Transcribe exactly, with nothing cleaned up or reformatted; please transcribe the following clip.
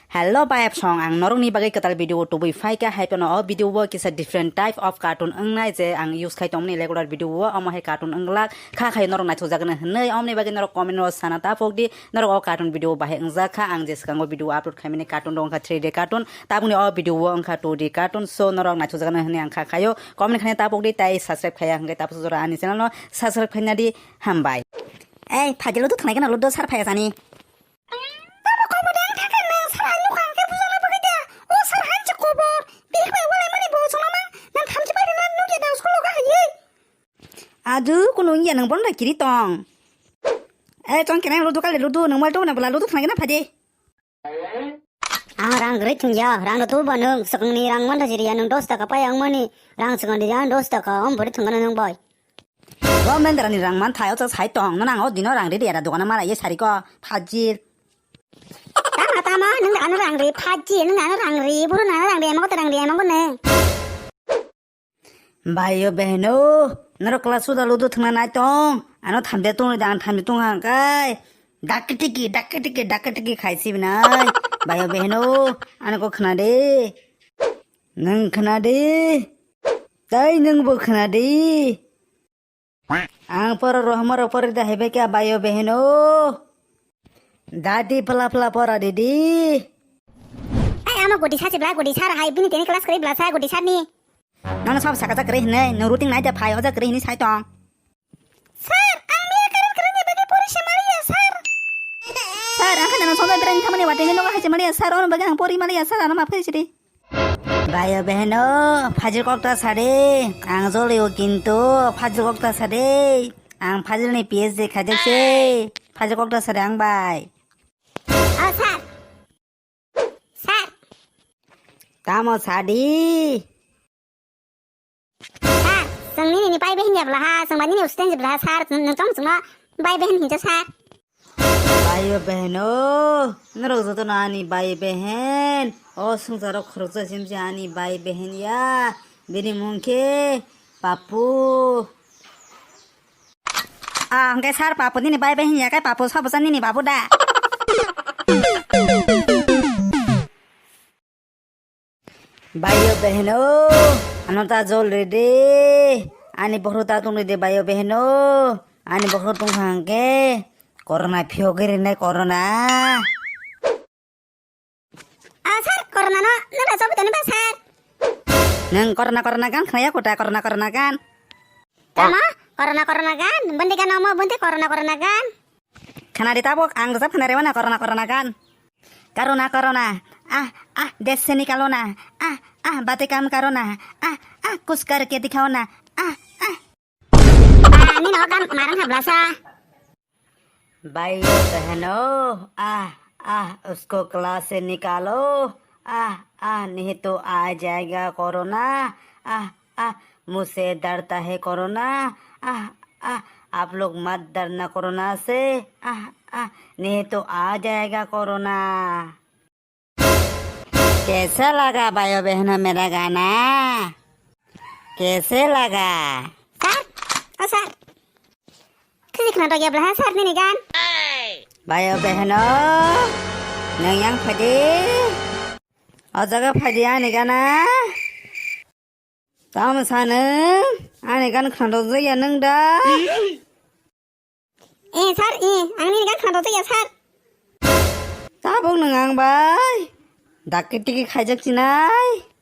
Hello bayap song, ang norokni bagwi kwtal video tubui phaikha, hai phano o video o kisa different type of cartoon wngnai je ang use khai tongmani regular video o, omo hai cartoon wngglak kha khai norok naithokjakgwna hwnwi, omoni bagwi norok comment o sana ta phok di, norok o cartoon video bahai wngjak kha, ang je swkango video upload khaimani cartoon rok wngkha three D cartoon, tabukni o video o wngkha two D cartoon, so norok naithokjakgwna hwnwi ang kha khaio, comment khaina ta phok di, tai subscribe khaiya hwnkhe ta phok jora ani channel no subscribe khaina di, hambai. Ei, phaidi ludo thwngnaikhe no ludo sar phaiya sani. Tamo koi mode ang thangkha nang sar ang nukha ang khe buja na bagwi da. O sar han se kobor. Bihik bai walai mani bo chwla mang nang thamchi pai rwna nukya da school loga haye. Adu kunu wngya nang bono da kiri tong. Eh tong kenang ludu kali ludu nang mal tu na bela ludu thangkhe na phade. Ang rang grit thungya, rang no tu ba nung swkangni rang man thajiriya nung dos taka pai ang mani rang swkang diya dos taka om bori thungkana nung bai. Bo mendrani rang man thayo cha sai tong, nang o dino rang ridi era dogana mala ye sari ko phajil. Tama tama nang ano rang ri phajil, nang ano rang ri, buru nang ano rang ri, emo ko rang ri, emo ko ne. Bhaiyo beheno, norok class suda ludu thwngna nai tong, ano thamde tong, ang thamde tong hang kai. Dakitiki, dakitiki, dakitiki khai sibinai. Bhaiyo beheno, ano ko khna de. Nang khna de. Tai nang bo khna de. Ang pora rohma ro pora da hebe kya bhaiyo beheno. Dadi pala pala pora didi. Ai ama godi sa chibla godi sar hai bini teni class kari bla sa godi sar ni. Nono sab saka jak kari hinai no routing nai da phai o jak kari hini sai tong. Sir, ang mia karin karin ni bagi pori se maliya sir. Sir, ang khana no sobai berani thamani wate hino hai se maliya sir, ono bagi ang pori maliya sir, ano map kari sidi. Bhaiyo beheno, phajil kokta sade, ang jolio kintu phajil kokta sade, ang phajil ni P H D khaijak se, phajil kokta sade ang bai. Oh sir, sir. Tamo sadi. Sir, chwng nini ni bai behin ya bla ha, chwng bai nini usten ya bla ha sir, nwng tong chwngno bai behin hinja sir. Bhaiyo beheno, norok jotono ani bai behen. O swngcharo khoroksa simse ani bai behen ya. Bini mung khe Papu. Ah, hwnkhe sir Papu nini bai behen ya khe Papu sobosa nini babu da. Bhaiyo beheno, ano ta jol ridi. Ani bokhorok ta tong ridi bhaiyo beheno. Ani bokhorok tong hangke corona phiyok rinai corona. Ah, sir, corona no, no da job toni ba, sir. Nang corona, corona gan khnaya kota, corona, corona gan. Tamo? Corona, corona gan? Bundi gan omo, bundi corona, corona gan. Khana di tabuk, ang rajab khana rewana corona, corona gan. Corona, corona. Ah, ah, desh se nikalo na. Ah, ah, bate kam karo na. Ah, ah, kuch karke dikhao na. Ah, ah. Ani no gan marang habla sa. भाइयों बहनों, आह, आह, उसको क्लास से निकालो। आह, आह, नहीं तो आ जाएगा कोरोना। आह, आह, मुझसे डरता है कोरोना। आह, आह, आप लोग मत डरना कोरोना से। आह, आह, नहीं तो आ जाएगा कोरोना। कैसा लगा भाइयों बहनों मेरा गाना? कैसे लगा? Sir, oh sir. Kisi khna dok ya bla sir nini gan. Bhaiyo beheno, nang yang phadi. O jaga phadi ani gana. Tamo sano, ani gan khna dok ya nang da. Eh, sir, eh, ang nini gan khna dok ya, sir. Tabuk nang ang bai. Dakki tikki khaijak sinai.